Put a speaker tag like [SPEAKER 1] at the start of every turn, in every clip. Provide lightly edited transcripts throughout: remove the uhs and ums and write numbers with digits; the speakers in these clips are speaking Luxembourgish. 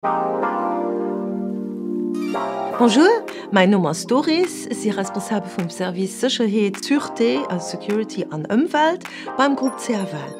[SPEAKER 1] Bonjour, mäin Numm ass Doris, ech si Responsabel vum Service Sécherheet, Sûreté, also Security an Ëmwelt beim Groupe CFL.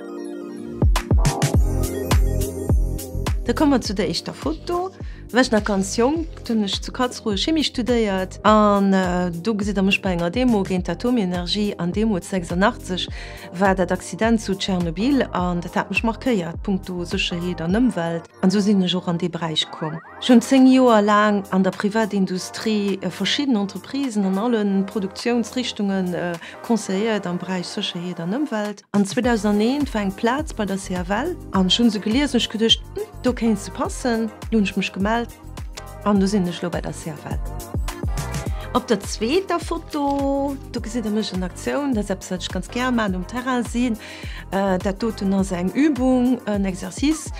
[SPEAKER 1] Da komme mer zu der éischter Foto. Da war ech nach ganz jonk, do hunn ech zu Karlsruhe Chimie studéiert an do gesitt der mech bei enger Demo géint d'Atomenergie an deemools 86 war dat Accident zu Tschernobyl an dat hat mech markéiert punkto Sécherheet an Ëmwelt. An esou sinn ech och an dee Beräich komm. Ech hunn 10 Joer laang an der Privatindustrie verschidden Entreprisen an alle Produktiounsrichtunge conseilléiert am Beräich Sécherheet an Ëmwelt. An 2001 war eng Plaz bei der CFL an ech hunn se gelies an ech geduecht, Hm, do kéints de passen. Du hunn ech mech gemellt an do sinn ech elo bei der CFL. Op der zweeter Foto, do gesitt der mech an Aktioun. Dat ass eppes, wat ech ganz gär maachen, um Terrain sinn. Dat doten ass eng Übung, en Exercice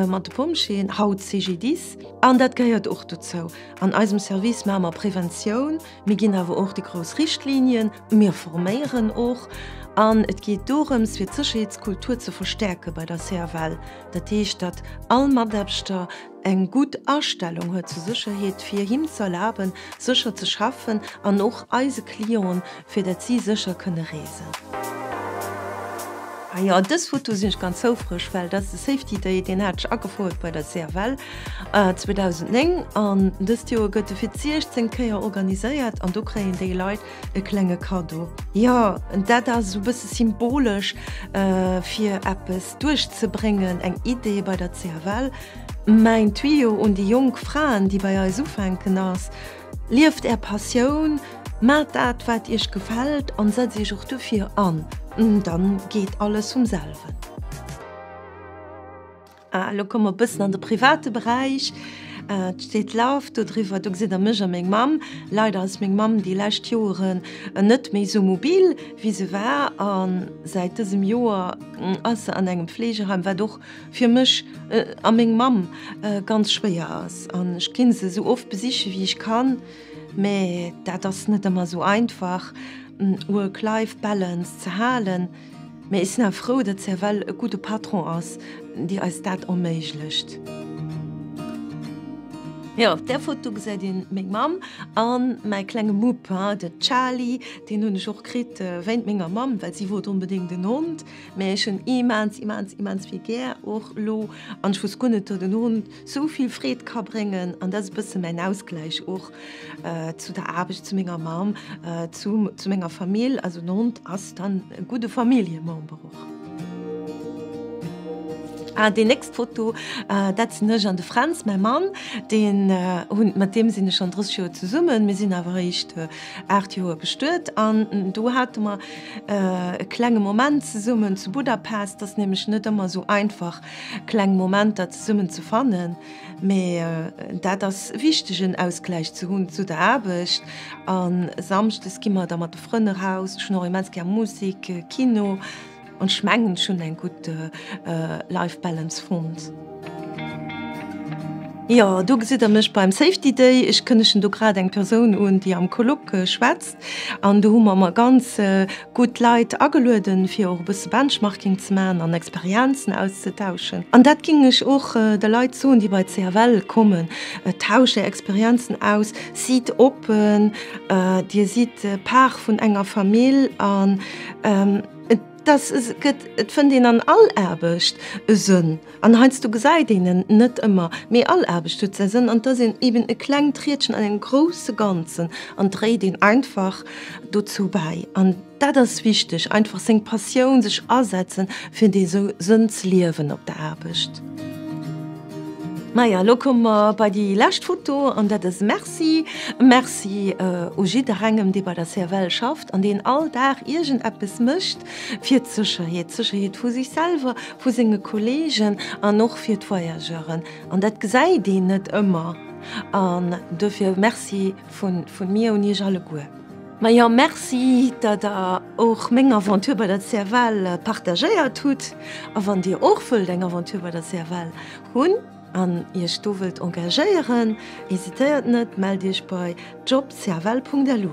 [SPEAKER 1] mat de Pompjeeën, haut CGDIS. An dat gehéiert och dozou. An eisem Service maache mer Preventioun, mir ginn awer och déi grouss Richtlinien, mir forméieren och. An et geet dorëms, fir d'Sécherheetskultur ze verstäerke bei der CFL. Dat heescht, datt all Mataarbechter eng gutt Astellung huet zur Sécherheet, fir him ze erlaben, sécher ze schaffen an och eise Clienten, fir dat si sécher kënne reesen. Ah jo, dës Foto sinn ech ganz houfreg, well dat ass de Safety Day, deen hat ech agefouert bei der CFL 2009 an dëst Joer gëtt e fir d'16. Kéier organiséiert an do kréien déi Leit e klenge Kaddo. Jo, dat ass esou e bësse symbolesch fir eppes duerchzebréngen, eng Idee bei der CFL. Mäin Tuyau un déi jonk Fraen, déi bei eis ufänken, ass, Lieft Är Passioun, maacht dat, wat Iech gefält an setzt Iech och dofir an, dann geet alles vum selwen. Ah, elo komme mer e bëssen an de private Beräich. Et steet Love do driwwer. Do gesitt der mech a meng Mamm. Leider ass meng Mamm déi lescht Joeren net méi esou mobil, wéi se war. A säit dësem Joer ass se an engem Fleegeheim, wat och fir mech a meng Mamm ganz schwéier ass. An ech ginn se esou oft besiche wéi ech kann, mä dat ass net ëmmer esou einfach, Work-Life-Balance ze halen. Mee ech sinn awer frou, datt CFL e gudde Patron ass, déi eis dat erméiglecht. Jo, op där Foto gesäit een meng Mamm an mäi klenge Mupp, de Charlie. Deen hunn ech och kritt wéint menger Mamm, well si wollt onbedéngt en Hond. Mee ech hunn immens, immens, immens vill gär och elo. An ech wosst guer net, datt en Hond sou vill Freed ka bréngen. An dat ass e bësse mäin Ausgläich och. Zu der Aarbecht, zu menger Mamm, zu menger Famill. Also den Hond ass dann e gudde Familljemember och. Ah, déi nächst Foto, dat sinn ech an de Fränz, mäi Mann. Deen hunn, mat deem sinn ech schonn 30 Joer zesummen. Mir sinn awer eréischt 8 Joer bestuet. An do hate mer e klenge Moment zesummen zu Budapest. Dat ass nämlech net ëmmer esou einfach, kleng Momenter zesummen ze fannen. Mee dat ass wichteg en Ausgläich ze hunn zu der Aarbecht. A Samschdes gi mer da mat de Frënn eraus. Ech hunn och immens gär Musek, Kino an ech mengen ech hunn eng gutt Life Balance fonnt. Jo, do gesitt der mech beim Safety Day. Ech kënnegen do grad eng Persoun un, déi am Colloque schwätzt. An do hu mer mer ganz gutt Leit agelueden, fir och e bësse Benchmarking ze maachen an Experienzen auszetauschen. An dat géing ech och de Leit soen, déi bei CFL kommen, Tauscht Är Experienzen aus, sidd oppen, Dir sidd Part vun enger Famill an et ass, et gëtt, et fënnt een an all Aarbecht e Sënn. An heiansdo gesäit een en net ëmmer, mee all Aarbecht huet säi Sënn an et ass een eben e klengt Riedchen an engem grousse Ganzen an dréit een einfach dozou bäi. An dat ass wichteg, einfach seng Passioun, sech asetzen, fir dee Sënn ze liewen op der Aarbecht. Maja, elo komme mer bei déi lescht Foto an dat ass e Merci. E Merci u jidderengem, dee bei der CFL schafft an deen all Dag iergendeppes mécht fir d'Sécherheet, d'Sécherheet vu sech selwer, vu senge Kolleegen an och fir d'Voyageuren. An dat gesäit een net ëmmer. An dofir Merci vu mir un Iech alleguer. Majo, Merci, datt Der och meng Aventure bei der CFL partagéiert hutt. A wann Dir och wëllt eng Aventure bei der CFL hunn an Iech do wëllt engagéieren, hesitéiert net, mellt Iech bei jobcfl.lu.